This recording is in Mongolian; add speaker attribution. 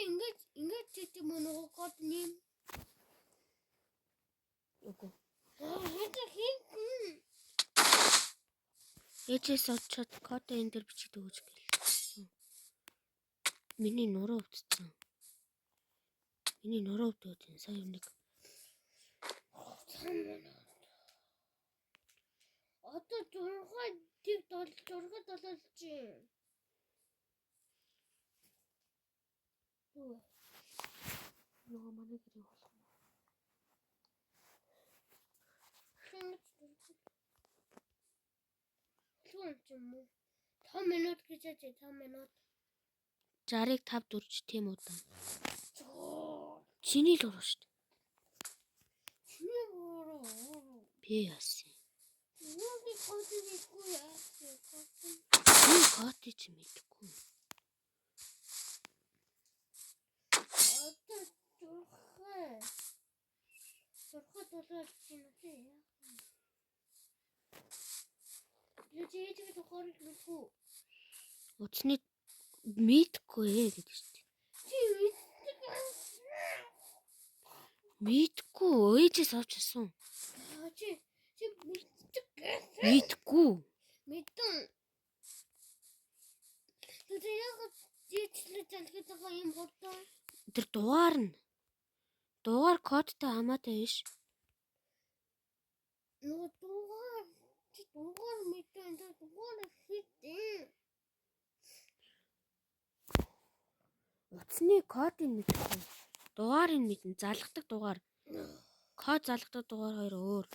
Speaker 1: ингэж ингэж чийдэг юм уу нөгөө код нэм.
Speaker 2: Үгүй.
Speaker 1: Хин хин.
Speaker 2: Ээжээс очоод код энэ дээр бичиж өгөөч гэлсэн. Миний нуруу өвдсөн. Миний нуруу өвдөд энэ сая нэг
Speaker 1: Одоо 6 тэг 7 6 7 чи. Юу вэ?
Speaker 2: Нөгөө манай гэрээ болох юм.
Speaker 1: Хин юм ч юм уу? 5 минут гэж яаж 5 минут.
Speaker 2: 60-ыг 5 дөрж тийм үү даа. Чиний л уруу шүү дээ.
Speaker 1: Чиний буруу.
Speaker 2: Би яасан.
Speaker 1: Юуны код хийхгүй яасан.
Speaker 2: Би код чи мэдэхгүй.
Speaker 1: Одоо 6 6 7 чи надад яах юм? Би чи ээжигээ тухайг мэдгүй.
Speaker 2: Утасны мэдхгүй ээ гэдэг шүү дээ.
Speaker 1: Чи мэддэг.
Speaker 2: Мэдхгүй ээжээс авч ирсэн.
Speaker 1: Аа, Чи чи мэддэг.
Speaker 2: Мэдхгүй.
Speaker 1: Мэдэн. Тэр яг жичлэж залхиж байгаа юм хурдан.
Speaker 2: Тэр дугаар нь дугаар кодтой хамаатай биш.
Speaker 1: Нөгөө дугаар чи дугаар мэдэн тэр дугаар хэдэн.
Speaker 2: Утасны кодыг мэдэхгүй. Дугаарыг мэднэ. Залгадаг дугаар. Код залгадаг дугаар хоёр өөр.